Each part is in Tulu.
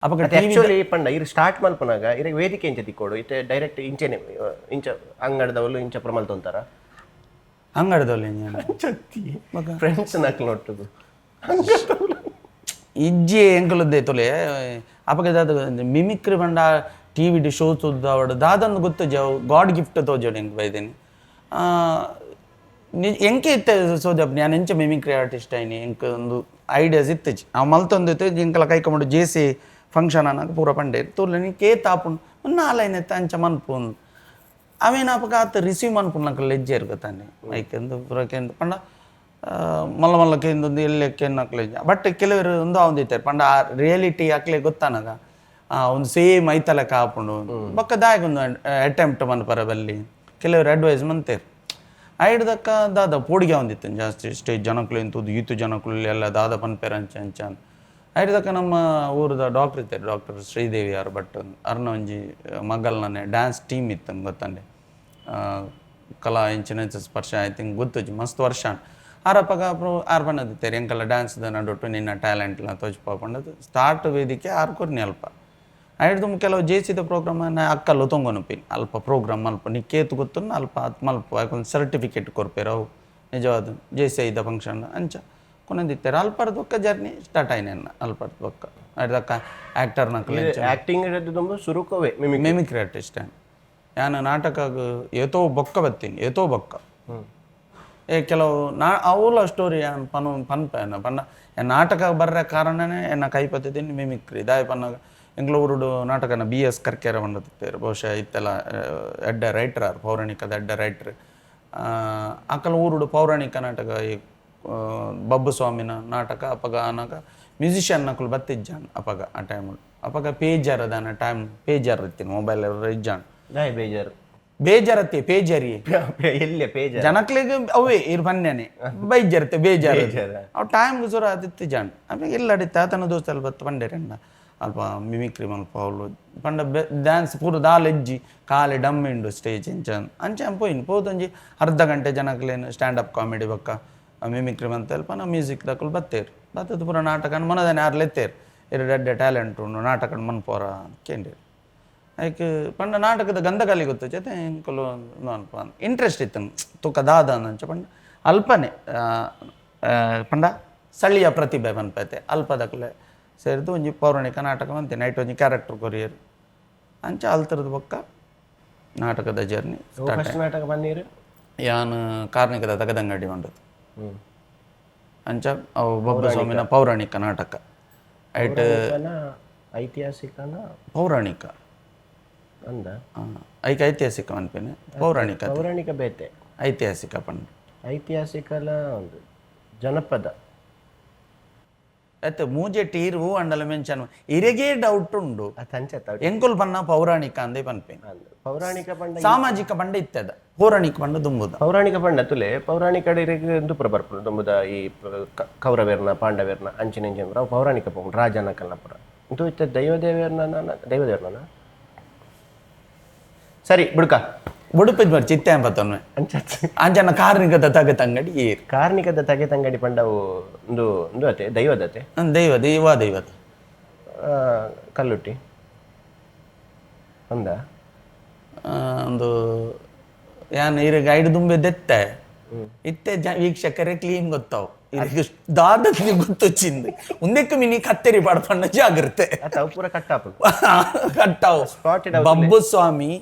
ಅಪಗ ಆಕ್ಚುಲಿ ಪಂಡ ಇರು ಸ್ಟಾರ್ಟ್ ಮಲ್ಪನಾಗ ಇರಗ್ ವೇದಿಕೆ ಇಂಚ ತಿಕ್ಕೋಡು ಇತ್ತೆ ಡೈರೆಕ್ಟ್ ಇಂಚೆನೆ ಇಂಚ ಅಂಗಡದವಲು ಇಂಚ ಪ್ರಮಲ್ ತೊಂತಾರ. ಅಂಗಡದಲ್ಲ. ಫ್ರೆಂಡ್ಸ್ ನಕ್ಲು ನೊಟ್ಟುದು. ಇಜ್ಜಿ, ಎಂಕಲದ್ದೇ ತೊಲೆ. ಅಪಗ ದಾದ ಮಿಮಿಕ್ರಿ ಪಂಡ ಟಿವಿಡ್ ಶೋ ತೂದು ದಾದಂದು ಗೊತ್ತುಜಿ. ಅವು ಗಾಡ್ ಗಿಫ್ಟ್ ತೋಜೋಡು ಎಂಕ್ ಬೈದೇನಿ. ಎಂಕೆ ಇತ್ತೆ ಸೋಜಪ್ ನಾನು ಎಂಚ ಮಿಮಿಕ್ರಿ ಆರ್ಟಿಸ್ಟ್ ಆಯ್ನಿ. ಎಂಕ್ ಒಂದು ಐಡಿಯಾಸ್ ಇತ್ತುಜಿ. ಅವು ಮಲ್ತೊಂದು ಇತ್ತು. ಎಂಕಲ ಕೈಕೊಂಡು J C function ಅನ್ನಾಗ ಪೂರ ಪಂಡೇರು, ತೂಲೆ ನೀ ಕೇತ್ ಆಪುಂಡು ನಾಲೈನ್ ಇತ್ತೆ ಅಂಚ ಮನ್ಪುಂದು. ಅವೇನು ಅಪಗ ಆತ ರಿಸೀವ್ ಮನ್ಪುಂಡು ಲೆಜ್ಜೆರ್ ಗೊತ್ತಾನೆ. ಮೈಕ್ ಎಂದು ಪೂರ ಕೇಂದು ಪಂಡ ಮಲ್ಲ ಮಲ್ಲ ಕೇಂದೊಂದು ಎಲ್ಲೆ ಕೇನ್ನಕ್ಲೆ. ಬಟ್ ಕೆಲವರು ಒಂದು ಆವೊಂದಿತ್ತೆರ್ ಪಂಡ ಆ ರಿಯಾಲಿಟಿ ಅಕ್ಲೆ ಗೊತ್ತಾನಗ ಒಂದು ಸೇಮ್ ಐತಲಕ ಆಪುಂಡು. ಬೊಕ್ಕ ದಾಯೆಗ್ ಒಂದು ಅಟೆಂಪ್ಟ್ ಮನ್ಪರ ಬಲ್ಲಿ, ಕೆಲವರು ಅಡ್ವೈಸ್ ಮಂತೇರ್. ಐಡ್ದಕ್ಕ ದಾದ ಪೋಡಿಗೆ ಒಂದಿತ್ತು ಜಾಸ್ತಿ. ಸ್ಟೇಜ್ ಜನಕ್ಲು ಎಂತದ್ದು ಈತು ಜನಕ್ಲು ಎಲ್ಲ ದಾದ ಪನ್ಪೆರ್ ಅಂಚ ಅಂಚ. ಐಡ್ದಕ್ಕ ನಮ್ಮ ಊರದ ಡಾಕ್ಟರ್ ಇತ್ತೆರ್, ಡಾಕ್ಟರ್ ಶ್ರೀದೇವಿ ಆರ್ ಭಟ್. ಅರ್ನ ಒಂಜಿ ಮಗಲ್ನನೆ ಡ್ಯಾನ್ಸ್ ಟೀಮ್ ಇತ್ತು ಗೊತ್ತಂಡೆ. ಕಲಾ ಇಂಚಿನ ಸ್ಪರ್ಶ I think, ಗೊತ್ತುಜಿ, ಮಸ್ತ್ ವರ್ಷ. ಆರಪ್ಪಗ ಆರ್ ಪನ್ನದಿತ್ತೆರ್, ಎಂಕಲ್ಲ ಡ್ಯಾನ್ಸ್ದ ನಡುಟು ನಿನ್ನ ಟ್ಯಾಲೆಂಟ್ಲ ತೋಜ್ಪ ಪಂಡದು. ಸ್ಟಾರ್ಟ್ ವೇದಿಕೆ ಆರ್ ಕೊರ್ನಿ ಅಲ್ಪ. ಐಡ್ದು ಕೆಲವು ಜೆ ಸಿದ ಪ್ರೋಗ್ರಾಮ್ ಅಕ್ಕಲ್ಲು ತೊಂಗೊನುಪಿನ್. ಅಲ್ಪ ಪ್ರೋಗ್ರಾಮ್ ಮಲ್ಪ ನಿಕ್ಕೇತು ಗೊತ್ತುನ್ನ ಅಲ್ಪ ಅತ್ ಮಲ್ಪ ಒಂದು ಸರ್ಟಿಫಿಕೇಟ್ ಕೊರ್ಪೆರ್. ಅವು ನಿಜವಾದ ಜೆ ಸಿ ಐದ ಫಂಕ್ಷನ್ ಅಂಚ ಕೊನೊಂದಿತ್ತೆರ್. ಅಲ್ಪರ್ದ್ ಬೊಕ್ಕ ಜರ್ನಿ ಸ್ಟಾರ್ಟ್ ಆಯ್ನೆ ಅಲ್ಪರ್ದ್ ಬೊಕ್ಕ. ಐಡ್ದಕ್ಕ ಆ್ಯಕ್ಟರ್ ನಕಲು. ಆಕ್ಟಿಂಗ್ ತುಂಬ ಸುರುಕವೇ mimic? Mimicry artist. ಯಾನ್ ನಾಟಕಗ್ ಏತೋ ಬೊಕ್ಕ ಬತ್ತೀನಿ, ಏತೋ ಬೊಕ್ಕ. ಏ ಕೆಲವು ನಾ ಅವುಲ ಸ್ಟೋರಿ ಯಾನ್ ಪನು ಪನ್ಪೇನ ಪಂಡ ನಾಟಕ ಬರ್ರೆ ಕಾರಣನೇ ಎನ್ನ ಕೈ ಪತ್ತಿದ್ದೀನಿ ಮಿಮಿಕ್ರಿ. ದಾಯ ಪನ್ನಾಗ ಎಂಕ್ಲ ಊರುಡು ನಾಟಕನ ಬಿ ಎಸ್ ಕರ್ಕೇರ ಪಂಡತಿತ್ತೇರು. ಬಹುಶಃ ಇತ್ತೆಲ್ಲ ಎಡ್ಡೆ ರೈಟರ್ ಆರ್, ಪೌರಾಣಿಕದ ಎಡ್ಡೆ ರೈಟ್ರ್. ಅಕಲ ಊರುಡು ಪೌರಾಣಿಕ ನಾಟಕ, ಈ ಬಬ್ಬು ಸ್ವಾಮಿನ ನಾಟಕ ಅಪಗ ಆನಾಗ ಮ್ಯೂಸಿಷಿಯನ್ ನಕುಲು ಬತ್ತಿಜ್ಜಾನ್ ಅಪಗ. ಆ ಟೈಮ್ ಅಪಗ ಪೇಜರ್ ದಾನ ಟೈಮ್, ಪೇಜರ್ ಇತ್ತಿನ, ಮೊಬೈಲ್ ಇಜ್ಜಾನ್. ದಾಯ್ ಬೇಜಾರು? ಬೇಜಾರತ್ತೆ ಪೇಜರಿ. ಎಲ್ಲೆ ಪೇಜಾರ್? ಜನಕ್ಲೆಗ್ ಅವೇ ಇರ್ ಪನ್ಯನೆ ಬೈಜರ್ತೆ ಬೇಜಾರು. ಬೇಜಾರ. ಅವು ಟೈಮ್ ಸುರ ಆದಿತ್ತು ಜಾನ್. ಆಮೇಲೆ ಎಲ್ಲ ತಾತನ ದೋಸ್ತಲ್ಲಿ ಬತ್ತು ಪಂಡೇರಣ್ಣ ಅಲ್ಪ ಮಿಮಿಕ್ರಿ ಮಲ್ಪ ಅವಳು ಪಂಡ ಡ್ಯಾನ್ಸ್ ಪೂರ ದಾಲ್ ಎಜ್ಜಿ ಕಾಲಿ ಡಮ್ ಇಂಡು ಸ್ಟೇಜ್ ಇಂಚ ಅಂಚ ಪೋಯಿನ್ ಪೋತೊಂಜಿ ಅರ್ಧ ಗಂಟೆ ಜನಕ್ಲೇನು ಸ್ಟ್ಯಾಂಡ್ ಅಪ್ ಕಾಮಿಡಿ ಬೊಕ್ಕ ಮಿಮಿಕ್ರಿ ಮಂತ ಅಲ್ಪ ನಾ ಮ್ಯೂಸಿಕ್ ದಕುಲು ಬತ್ತೇರು. ಬತ್ತದ ಪೂರ ನಾಟಕ ಮನದಾನೆ ಆರ್ಲೆತ್ತೇರು, ಎರಡು ಎಡ್ಡೆ ಟ್ಯಾಲೆಂಟ್ ಉಂಡು, ನಾಟಕ ಮನ್ಪೋರ ಕೇಂಡೇರು. ಐಕ್ ಪಂಡ ನಾಟಕದ ಗಂಧಗಾಲಿ ಗೊತ್ತು ಜೊತೆ ಎಂಕುಲು ಅಲ್ಪ ಇಂಟ್ರೆಸ್ಟ್ ಇತ್ತು ತೂಕ ದಾದ ಅಂಚ. ಪಂಡ ಅಲ್ಪನೆ ಆ, ಆ, ಪಂಡ ಸ್ಥಳೀಯ ಪ್ರತಿಭೆ ಪನ್ಪೈತೆ. ಅಲ್ಪದಕ್ಲೆ ಸೇರಿದು ಒಂಜಿ ಪೌರಾಣಿಕ ನಾಟಕ ಮಂತೆ ನೈಟ್ ಒಂಜಿ ಕ್ಯಾರೆಕ್ಟರ್ ಕೊರಿಯರ್. ಅಂಚ ಅಲ್ತರದ ಬೊಕ್ಕ ನಾಟಕದ ಜರ್ನಿ. ಫಸ್ಟ್ ನಾಟಕ ಬನ್ನೀರು? ಯಾನ್ ಕಾರ್ಣಿಕದ ತಗದಂಗಡಿ ಮಂಡದು. ಅಂಚ ಅವು ಬೊಬ್ಬ ಸ್ವಾಮಿನ ಪೌರಾಣಿಕ ನಾಟಕ ಐಟ್. ಐತಿಹಾಸಿಕನ? ಪೌರಾಣಿಕ. ಅಂದ? ಐಕ್ ಐತಿಹಾಸಿಕ ಮನ್ಪೇನೆ, ಪೌರಾಣಿಕ. ಪೌರಾಣಿಕ ಬೇತೆ. ಐತಿಹಾಸಿಕ ಪಂಡ? ಐತಿಹಾಸಿಕಲ ಒಂದು ಜನಪದ. ಅತ್ತೆ ಮೂಜೆ ಟೀರ್ ಹೂ ಅಂಡಲ ಮೆಂಚನ್ ಇರೆಗೇ ಡೌಟ್ ಉಂಡು. ಅಂಚ. ಎಂಕುಲ್ ಪನ್ನ ಪೌರಾಣಿಕ ಅಂದೇ ಪನ್ಪೇನೆ. ಪೌರಾಣಿಕ ಪಂಡ? ಸಾಮಾಜಿಕ ಪಂಡ ಇತ್ತದ, ಪೌರಾಣಿಕ ಪಂಡ ದುಂಬುದ. ಪೌರಾಣಿಕ ಪಂಡ ತುಲೆ, ಪೌರಾಣಿಕ ಇರೆಗ್ ಇಂದು ಪೂರ ಬರ್ಪುಂಡು. ದುಂಬುದ ಈ ಕೌರವೆರ್ನ ಪಾಂಡವೆರ್ನ ಅಂಚಿನ ಇಂಚಿನ ಪೂರ ಅವು ಪೌರಾಣಿಕ ಪೋಪುಂಡು, ರಾಜನ ಕಲ್ನ ಪೂರ. ಇಂದು ಇತ್ತೆ ದೈವದೇವೆರ್ನ, ದೈವದೇವರ್ನ. ಸರಿ ಬುಡ್ಕ. ಬುಡುಪದ ಮರ್ಚಿ ಇತ್ತೆ ಪತ್ತೊನ್ವೆ. ಅಂಚ. ಅಂಚನ ಕಾರ್ಣಿಕದ ತಗ ತಂಗಡಿ ಏರ್. ಕಾರ್ಣಿಕದ ತಗೆ ತಂಗಡಿ ಪಂಡವು ಒಂದು ಒಂದು ಅತೆ ದೈವದತೆ. ದೈವ ದೈವ ದೈವದ. ಕಲ್ಲುಟ್ಟಿ ಅಂದ? ಒಂದು ಯಾನ್ ಇರೆಗ್ ಐಡ್ ದುಂಬೆ ದೆತ್ತೆ ಇತ್ತೆ ಜ ವೀಕ್ಷಕರೇ ಕ್ಲೀನ್ ಗೊತ್ತಾವು. ಇದಕ್ಕೆ ದಾದ ಗೊತ್ತು ಚಿಂದ್ ಉಂದೆಕ್ಕು ಮಿನಿ ಕತ್ತೆರಿ ಪಾಡ್ಪಣ್ಣ ಜಾಗ್ರತೆ. ಅತ್ತ ಅವು ಪೂರ ಕಟ್ಟಾಪು. ಕಟ್ಟಾವು. Spotted. Babbu ಸ್ವಾಮಿ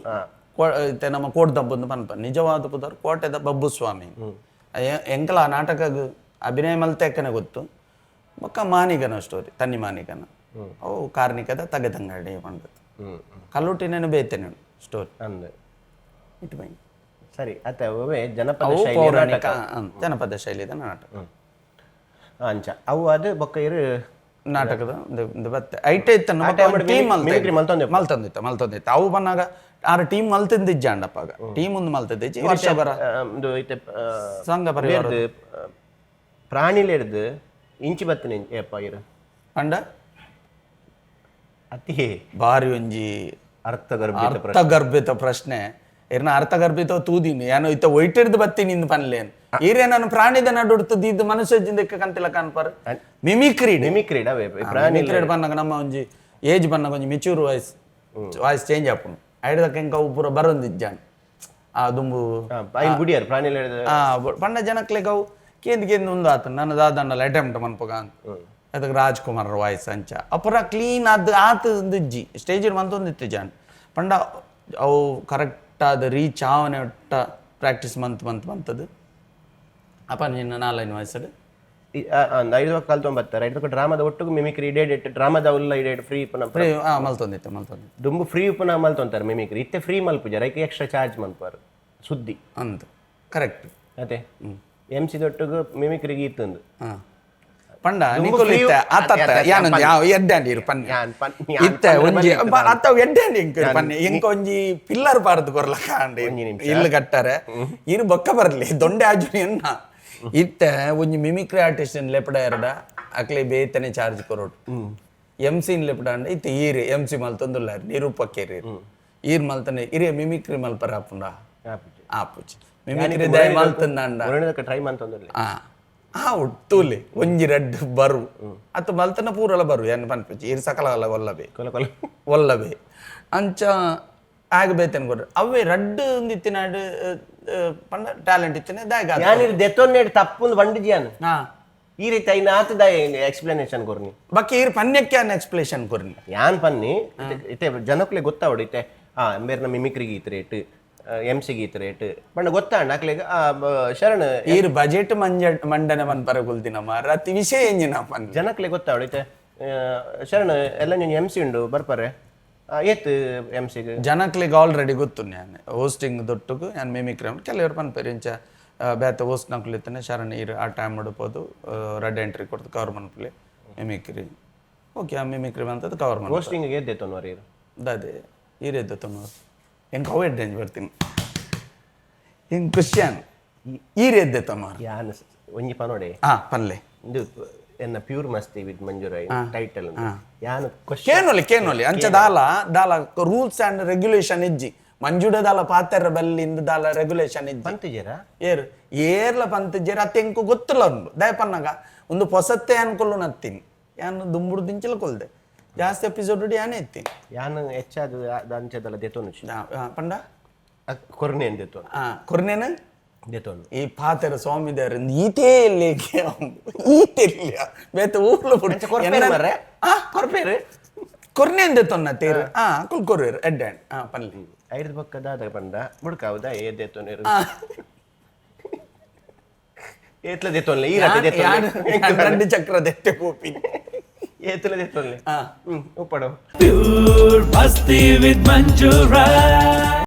ಇತ್ತೆ ನಮ್ಮ ಕೋಡ್ದಬ್ಬಂದು ಪನ್ಪ. ನಿಜವಾದ ಪುದರ್ ಕೋಟೆದ ಬಬ್ಬು ಸ್ವಾಮಿ. ಎಂಕಲ ಆ ನಾಟಕ ಅಭಿನಯ ಮಲ್ತೆಕ್ಕನೆ ಗೊತ್ತು. ಬೊಕ್ಕ ಮಾನಿಗನ ಸ್ಟೋರಿ, ತನ್ನಿ ಮಾನಿಗನ. ಅವು ಕಾರ್ಣಿಕದ ತಗದಂಗಡಿ ಪಂಡದ್ದು. ಕಲ್ಲುಟ್ಟಿನೇನು ಬೇತೇನೆ ಸ್ಟೋರಿ. ಅಂದ್. ಇಟ್ಟು ಬೈ. ಸರಿ, ಅತ್ತ ಅವೇ ಜನಪದ ಅವು ಶೈಲಿಯ ಪೌರಾಣಿಕ ನಾಟಕ. ಜನಪದ ಶೈಲಿದ ನಾಟಕ. ಅಂಚ ಅವು ಅದು ಬೊಕ್ಕ ಇರು ನಾಟಕದ ಒಂದು ಒಂದು ಬತ್ತೆ ಐಟೆ ಇತ್ತನ್ನು ಟೀಮ್. ಮಿಮಿಕ್ರಿ ಮಲ್ತೊಂದೆ. ಮಲ್ತೊಂದಿತ್ತ ಮಲ್ತೊಂದಿತ್ತ. ಅವು ಬನ್ನಾಗ ಆರು ಟೀಮ್ ಮಲ್ತಿಂದಿಜ್ಜಾಂಡಪ್ಪಾಗ. ಟೀಮ್ ಒಂದು ಮಲ್ತಿದ್ದಿಜ್ಜಿ ವರ್ಷ ಬರ. ಒಂದು ಇತ್ತೆ ಸಂಘ ಪರಿವಾರ. ಪ್ರಾಣಿಲೆಡ್ದು ಇಂಚಿ ಬತ್ತಿನ ಏಪ ಇರು? ಪಂಡ? ಅತಿ ಬಾರಿ ಒಂಜಿ ಅರ್ಥಗರ್ಭಿತ. ಅರ್ಥಗರ್ಭಿತ ಪ್ರಶ್ನೆ. ಇರ್ನ ಅರ್ಥಗರ್ಭಿತ ತೂದಿನಿ ಯಾನು ಇತ್ತ ಒಯ್ಟಿರ್ದು ಬತ್ತೀನಿ ಇಂದು ಪನ್ಲೇನ್. ಈರೇ ನಾನು ಪ್ರಾಣಿದ ನಡುಡ್ತು ದೀದ್ ಮನುಷ್ಯ ಜಿಂದಕ್ಕೆ ಕಂತಿಲ ಕಾನ್ಪರ್ ಮಿಮಿಕ್ರಿ. ಮಿಮಿಕ್ರಿ ಅವೇ ಪ್ರಾಣಿ. ಮಿಮಿಕ್ರಿ ಪನ್ನಾಗ ನಮ್ಮ ಒಂಜಿ Age ಪನ್ನ ಕೊಂಚ mature voice voice change ಆಪುಂಡು. ಐಡ್ದಕ್ಕ ಎಂಕ ಅವು ಪೂರ ಬರೊಂದಿಜ್ಜಾನ್ ಆ ದುಂಬು. ಐನ್ ಗುಡಿಯರ್ ಪ್ರಾಣಿಲ. ಪಂಡ ಜನಕ್ಲೆಗ್ ಅವು ಕೇಂದ್ ಕೇಂದ್ ಉಂದು ಆತ. ನನ್ನ ದಾದಂಡಲ ಅಟೆಂಪ್ಟ್ ಮನ್ಪುಗ ಅದಕ್ಕೆ ರಾಜ್ಕುಮಾರ್ ವಾಯ್ಸ್ ಅಂಚ ಅಪುರ ಕ್ಲೀನ್ ಆದ್ ಆತ್ ಇಜ್ಜಿ. ಸ್ಟೇಜ್ ಮಂತೊಂದಿತ್ತು ಜಾನ್. ಪಂಡ ಅವು ಕರೆಕ್ಟ್ ಆದ್ ರೀಚ್ ಆವನೆ ಒಟ್ಟ ಪ್ರಾಕ್ಟೀಸ್ ಮಂತ್ ಮಂತ್ ಮಂತದು ಅಪ್ಪ ನಿನ್ನ ನಾಲೈನ್ ವಯಸ್ಸು. ಐದು ಕಲ್ತೊಂಬತ್ತಾರೆ. ಐದು ಡ್ರಾಮಾದ ಒಟ್ಟುಗು ಮಿಮಿಕ್ರಿ ಇಡೇಟ್, ಡ್ರಾಮಾದ ಉಲ್ಲ ಇಡೇಟ್ ಫ್ರೀ ಪುನಃ. ಫ್ರೀ ಮಲ್ತೊಂದಿತ್ತು ಮಲ್ತೊಂದಿತ್ತು. ದುಂಬು ಫ್ರೀ ಪುನಃ ಮಲ್ತೊಂತಾರೆ ಮಿಮಿಕ್ರಿ. ಇತ್ತೆ ಫ್ರೀ ಮಲ್ಪುಜಾರ, ಐಕ್ ಎಕ್ಸ್ಟ್ರಾ ಚಾರ್ಜ್ ಮನ್ಪಾರು ಸುದ್ದಿ. ಅಂದ್ ಕರೆಕ್ಟ್. ಅದೇ ಎಂ ಸಿ ದೊಟ್ಟುಗು ಮಿಮಿಕ್ರಿಗೆ ಇತ್ತಂದು. ಪಂಡ ನಿಕುಲು ಇತ್ತೆ ಆತತ್ತ ಯಾನೊಂಜಿ ಯಾವ ಎಡ್ಡೆ ಇರು ಪನ್ನೆ. ಯಾನ್ ಪನ್ ಯಾನ್. ಇತ್ತೆ ಒಂಜಿ ಅತ್ತ ಎಡ್ಡೆ ಇಂಕ್ ಪನ್ನೆ. ಇಂಕ ಒಂಜಿ ಪಿಲ್ಲರ್ ಪಾರ್ದ್ ಕೊರ್ಲಕ ಅಂಡ್ ಇಲ್ಲು ಕಟ್ಟಾರೆ ಇರು ಬೊಕ್ಕ ಬರ್ಲಿ ದೊಂಡೆ ಆಜುನಿ ಎನ್ನ. ಇತ್ತೆ ಒಂಜಿ ಮಿಮಿಕ್ರಿ ಆರ್ಟಿಸ್ಟ್ ಲೆಪಡ ಎರಡ ಅಕ್ಲೆ ಬೇತನೆ ಚಾರ್ಜ್ ಕೊರೋಡು. ಎಂ ಸಿ ಲೆಪಡ ಅಂಡ ಇತ್ತೆ ಈರ್ ಎಂ ಸಿ ಮಲ್ತೊಂದುಲ್ಲಾರ್ ನಿರೂಪಕೇರಿ. ಈರ್ ಮಲ್ತನೆ ಇರೇ ಮಿಮಿಕ್ರಿ ಮಲ್ಪರ ಆಪುಂಡ? ಆಪುಜಿ. ಆಪುಜಿ. ಮಿಮಿಕ್ರಿ ದಯ ಮಲ್ತಂದಾಂಡ ಮುರಣಿದಕ್ಕ ಟ್ರೈ ಮಂತೊಂದುಲ್ಲೆ. ಆ ಆ ತೂಲೆ ಒಂಜಿ ರಡ್ಡ್ ಬರು ಅತ್ತ ಮಲ್ತನ ಪೂರಲ ಬರು ಎನ್ ಪನ್ಪುಜಿ. ಇರ್ ಸಕಲ ಒಲ್ಲಬೆ. ಕೊಲ ಕೊಲ. ಒಲ್ಲಬೆ ಅಂಚ ಆಗ ಬೇತನ ಕೊಡ್ರಿ. ಅವೇ ರಡ್ಡ್ ಇತ್ತಿನಾಡ್ ಪಂಡ ಟ್ಯಾಲೆಂಟ್ ಇತ್ತಿನ ದಾಯಗ. ಯಾನ್ ಇರ್ ದೆತ್ತೊನ್ನೇಡ್ ತಪ್ಪುಂದು ಬಂಡಿಜಿಯಾನ್. ಹಾ. ಈ ರೀತಿ ಐನ ಆತದ ಎಕ್ಸ್ಪ್ಲನೇಷನ್ ಕೊರ್ನಿ. ಬಾಕಿ ಇರ್ ಪನ್ಯಕ್ಕೆ ಅನ್ ಎಕ್ಸ್ಪ್ಲೇಷನ್ ಕೊರ್ನಿ. ಯಾನ್ ಪನ್ನಿ ಇತ್ತೆ ಜನಕ್ಲೆ ಗೊತ್ತಾವಡು ಇತ್ತೆ ಆ ಅಂಬೇರ್ನ ಮಿಮಿಕ್ರಿಗೆ ಈತ್ ರೇಟ್, ಎಂ ಸಿಗೆ ಈತ್ ರೇಟ್ ಪಂಡ ಗೊತ್ತಾಂಡ ಅಕ್ಲೆಗ್ ಆ ಶರಣ್. ಈರ್ ಬಜೆಟ್ ಮಂಜ ಮಂಡನೆ ಮನ್ಪರ ಕುಲ್ದಿನ ಮಾರ ಅತಿ ವಿಷಯ ಎಂಜಿನ ಪನ್ನಿ. ಜನಕ್ಲೆ ಗೊತ್ತಾವಡು ಇತ್ತೆ ಶರಣ್ ಎಲ್ಲ ನೀನು ಎಂ ಸಿ ಉಂಡು ಬರ್ಪಾರೆ ಏತ್ ಎಂ ಸಿಗ್. ಜನಕ್ಲೆಗ್ ಆಲ್ರೆಡಿ ಗೊತ್ತು ನಾನು ಹೋಸ್ಟಿಂಗ್ ದೊಟ್ಟುಗು ನಾನು ಮಿಮಿಕ್ರಿ. ಕೆಲವರು ಪನ್ಪೇರು ಇಂಚ ಬೇತೆ ಹೋಸ್ಟ್ ನಕ್ಲು ಇತ್ತನೆ ಶರಣ್ ಈರ್ ಆ ಟೈಮ್ ಉಡುಪೋದು ರೆಡ್ ಎಂಟ್ರಿ ಕೊಡ್ತು ಕವರ್ ಮನ್ಪುಲೆ ಮಿಮಿಕ್ರಿ. ಓಕೆ, ಆ ಮಿಮಿಕ್ರಿ ಬಂತದ್ದು ಕವರ್ ಮನ್ಪ. ಹೋಸ್ಟಿಂಗ್ ಏತ್ ದೆತ್ತೊನ್ವರ್ ಇರು? ಅದೇ ಈರೆದ್ದು ತೊನ್ನೋರು ಎಂಕ್ ಅವು ಎಡ್ಡೆಂಜ್ ಬರ್ತೀನಿ ಹಿಂಗೆ ಖುಷಿಯಾನ್ ಈರೆದ್ದೆ ತನ್ನೋರು. ಯಾನ್ ಒಂಜಿ ಪನೋಡೆ. ಹಾ ಪನ್ಲೆ. ಇಂದು ಎನ್ನ ಪ್ಯೂರ್ ಮಸ್ತಿ ವಿತ್ ಮಂಜುರಾಯ್ ಟೈಟಲ್ ಯಾನ್ ಕ್ವಶನ್. ಕೇನೊಲಿ ಕೇನೊಲಿ ಅಂಚ ದಾಲ ದಾಲ rules and regulation ಇಜ್ಜಿ. ಮಂಜುಡ ದಾಲ ಪಾತೆರ ಬಲ್ಲಿ ಇಂದು ದಾಲ ರೆಗ್ಯುಲೇಷನ್ ಇಜ್ಜಿ. ಪಂತಿಜೇರಾ? ಏರ್ ಏರ್ಲ ಪಂತಿಜ್ಜೇರ್ ಅತ್ತೆ ಎಂಕು ಗೊತ್ತಿಲ್ಲ ಉಂಡು. ದಯ ಪನ್ನಗ ಒಂದು ಪೊಸತ್ತೆ ಅನ್ಕೊಳ್ಳು ನತ್ತೀನಿ ಯಾನ್ ದುಂಬುಡು ದಿಂಚಲ ಕೊಲ್ದೆ ಜಾಸ್ತಿ ಎಪಿಸೋಡ್ ಯಾನೇ ಎತ್ತೀನಿ. ಯಾನ್ ಹೆಚ್ಚಾದ ಅಂಚದಲ್ಲ ದೆತ್ತೊನು. ಪಂಡ ಕೊರ್ನೇನ್ ದೆತ್ತೊನು. ಕೊರ್ನೇನ. ದೆತ್ತೊನು. ಈ ಪಾತೆರ ಸ್ವಾಮಿ ದೇವ್ರ ಈತೇ ಇಲ್ಲಿಗೆ ಈತೆ ಇಲ್ಲ ಬೇತೆ ಊರ್ಲು. ಕೊರ್ಪೇರು ಮಾರ್ರೆ. ಕೊರ್ಪೇರು. ಕೊರ್ನೇನ್ ದೆತ್ತೊನ್ನ ತೇರು ಆ ಕುಲ್ ಕೊರ್ವೇರು ಎಡ್ಡೆ ಆ ಪನ್ಲಿ. ಐದು ಬೊಕ್ಕ ದಾದ ಪಂಡ ಬುಡ್ಕಾವುದ ಏ ದೆತ್ತೊನೇರು ಏತ್ಲ ದೆತ್ತೊನ್ಲೆ ಈ ರತೆ ದೆತ್ತೊನ್ಲೆ. రెండు ಚಕ್ರ ದೆಟ್ಟೆ ಪೋಪಿ. ಏತ್ಲ ದೆತ್ತೊನ್ಲೆ. ಆ. ಉಪ್ಪಡು. Pure Masti with Manju Rai.